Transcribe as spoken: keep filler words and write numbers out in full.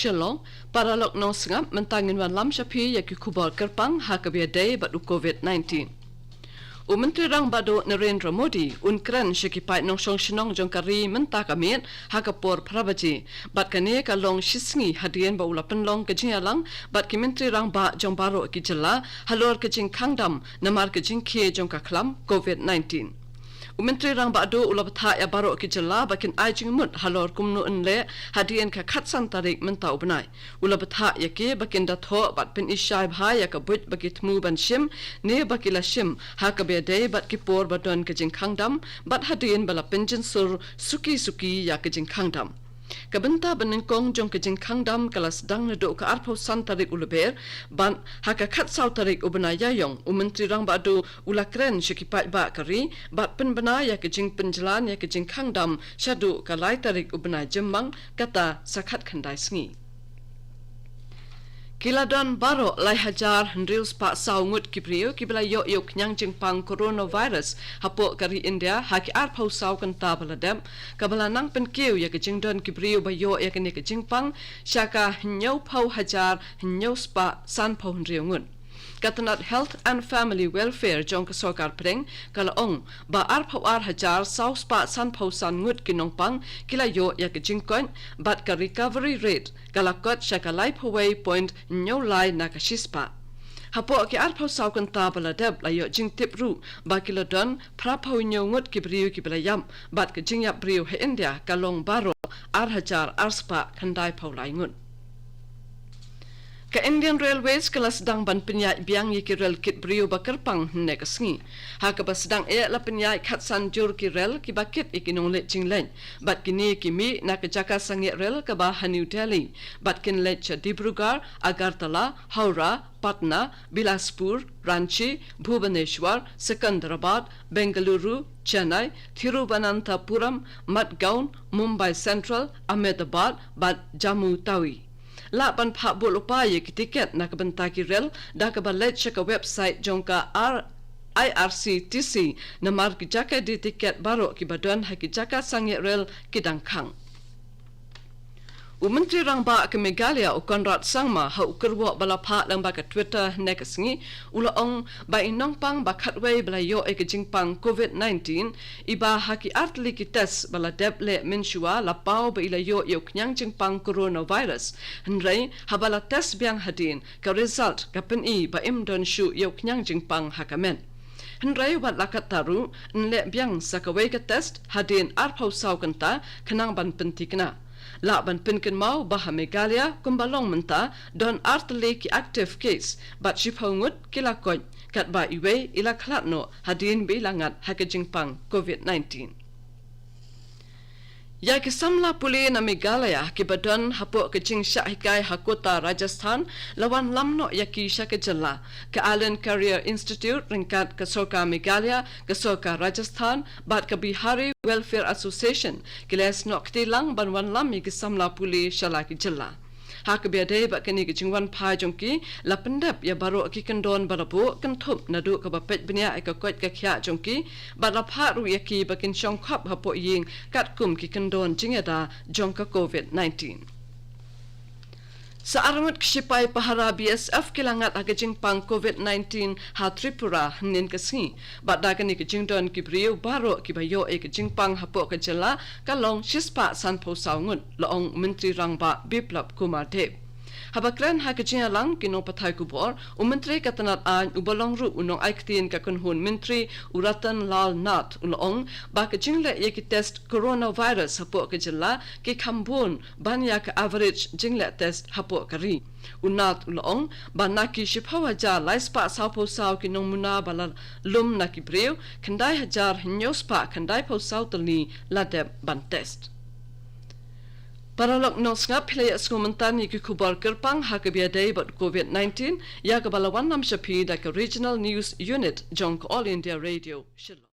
Shillong, paralok nongsngap, mynta ngin wanlam sha phi ïa ki khubor kyrpang ha kaba ïadei bad u covid nineteen. U Myntri Rangbah Duh Narendra Modi un kren sha ki paid nongshong shnong jong ka ri mynta ka miet ha ka por phra baje. Bad kane ka long shisngi hadien ba u la pynlong ka jingïalang bad ki Myntri Rangbah jong baroh ki jylla halor ka jingkhang dam namar ka jingkhie jong ka khlam covid nineteen. U Myntri Rangbah Duh u la bthah ïa baroh ki jylla ba kin ai jingmut halor kumno yn leh hadien ka khatsan tarik mynta u bnai. U la bthah ïa ki ba kin da thoh bad pynishai bha ïa ka buit ba ki thmu ban shim ne ba ki la shim ha kaba ïadei bad ki por ba don ka jingkhang dam bad hadien ba la pynjynsur suki suki ïa ka jingkhang dam. Ka bynta ba nyngkong jong ka jingkhang dam ka la sdang naduh ka arphew san tarik u Lber, bad ha ka khatsaw tarik u bnai Ïaïong, u Myntri Rangbah Duh u la kren sha ki paidbah ka ri bad pynbna ïa ka jingpynjlan ïa ka jingkhang dam shaduh ka lai tarik u bnai Jymmang, kata sa khatkhyndai sngi. Ki la don baroh lai hajar hynriew spah saw ngut ki briew kiba la ïoh ïa u khñiang jingpang coronavirus hapoh ka ri India ha ki arphew saw kynta ba la dep, kaba la nang pynkiew ïa ka jingdon ki briew ba ïoh ïa kane ka jingpang sha ka hynñiewphew hajar hynñiew spah sanphew hynriew ngut. Ka tnat Health and Family Welfare jong ka sorkar pdeng ka la ong ba arphew ar hajar saw spah sanphew san ngut ki nongpang ki la ïoh ïa ka jingkoit, bad ka recovery rate ka la kot sha ka laiphew wei point hynñiew lai na ka shispah. Hapoh ki arphew saw kynta ba la dep la ïoh jingtip ruh ba ki la don phraphew hynñiew ngut ki briew kiba la ïap, bad ka jingïap briew ha India ka long baroh ar hajar ar spah khyndaiphew lai ngut. Ka Indian Railways ka la sdang ban pynïaid biang ïa ki rel kit briew ba kyrpang hynne ka sngi. Ha kaba sdang eh la pynïaid khatsan jur ki rel kiba kit ïa ki nongleit jingleit. Bad kine ki mih na ka jaka sangeh rel kaba ha New Delhi. Bad kin leit sha Dibrugarh, Agartala, Howrah, Patna, Bilaspur, Ranchi, Bhubaneswar, Secunderabad, Bengaluru, Chennai, Thiruvananthapuram, Madgaon, Mumbai Central, Ahmedabad, bad Jammu Tawi. Lah ban phah buh lypa ïa ki tiket na ka bynta ki rel da kaba leit sha ka website jong ka R-, I R C T C, namar ki jaka die tiket baroh kiba don ha ki jaka sangeh rel ki dang khang. U Myntri Rangbah ka Meghalaya u Conrad Sangma ha u kyrwoh ba la phah lyngba ka Twitter hynne ka sngi, u la ong ba i nongpang ba khatwei ba la ïoh ïa ka jingpang covid nineteen, iba ha ki artylli ki test ba la dep leh mynshuwa la paw ba i la ïoh ïa u khñiang jingpang coronavirus. Hynrei haba la test biang hadien, ka result ka pyni ba im don shuh ïa u khñiang jingpang ha ka met. Hynrei wat la katta ruh, yn leh biang sa kawei ka test hadien arphew saw kynta khnang ban pynthikna. Lah ban pynkynmaw ba ha Meghalaya kumba long mynta don artylli ki active case bad shiphew ngut ki la koit, katba iwei i la khlad noh hadien ba i la ngat ha ka jingpang covid nineteen. Ïa ki samla pule na Meghalaya kiba don hapoh ka jingshah hikai ha kota Rajasthan, la wanlam noh ïa ki sha ka jylla. Ka Island Career Institute ryngkat ka sorkar Meghalaya, ka sorkar Rajasthan bad ka Bihari Welfare Association ki la ïasnoh kti lang ban wanlam ïa ki samla pule sha la ki jylla. Ha kaba ïadei bad kane ka jingwanphai jong ki, la pyndep ïa baroh ki kyndon ba la buh kynthup naduh kaba peit bniah ïa ka koit ka khiah jong ki, bad la phah ruh ïa ki ba kin shong khop hapoh ïing katkum ki kyndon jingïada jong ka covid nineteen. Sa arngut ki shipai pahara B S F ki la ngat ha ka jingpang covid nineteen ha Tripura hynnin ka sngi. Bad da kane ka jingdon ki briew baroh kiba ïoh ïa ka jingpang hapoh ka jylla ka long shispah sanphew saw ngut, la ong Myntri Rangbah Biplab Kumar Deb. Haba kren ha ka jingïalang ki nongpathai khubor, u Myntri ka tnat aiñ uba long ruh u nongai ktien ka kynhun Myntri, u Ratan Lal Nath, u la ong ba ka jingleh ïa ki test coronavirus hapoh ka jylla ki kham bun ban ïa ka average jingleh test hapoh ka ri. U Nath u la ong ba na ki shiphew hajar lai spah sawphew saw ki nongmuna ba la lum na ki briew, khyndai hajar hynñiew spah khyndaiphew saw tylli la dep ban test. Paralok nongsngap, phi la ïohsngew mynta ïa ki khubor kyrpang ha kaba ïadei bad covid nineteen, ïa kaba la wanlam sha phi da ka Regional News Unit jong ka All India Radio Shillong.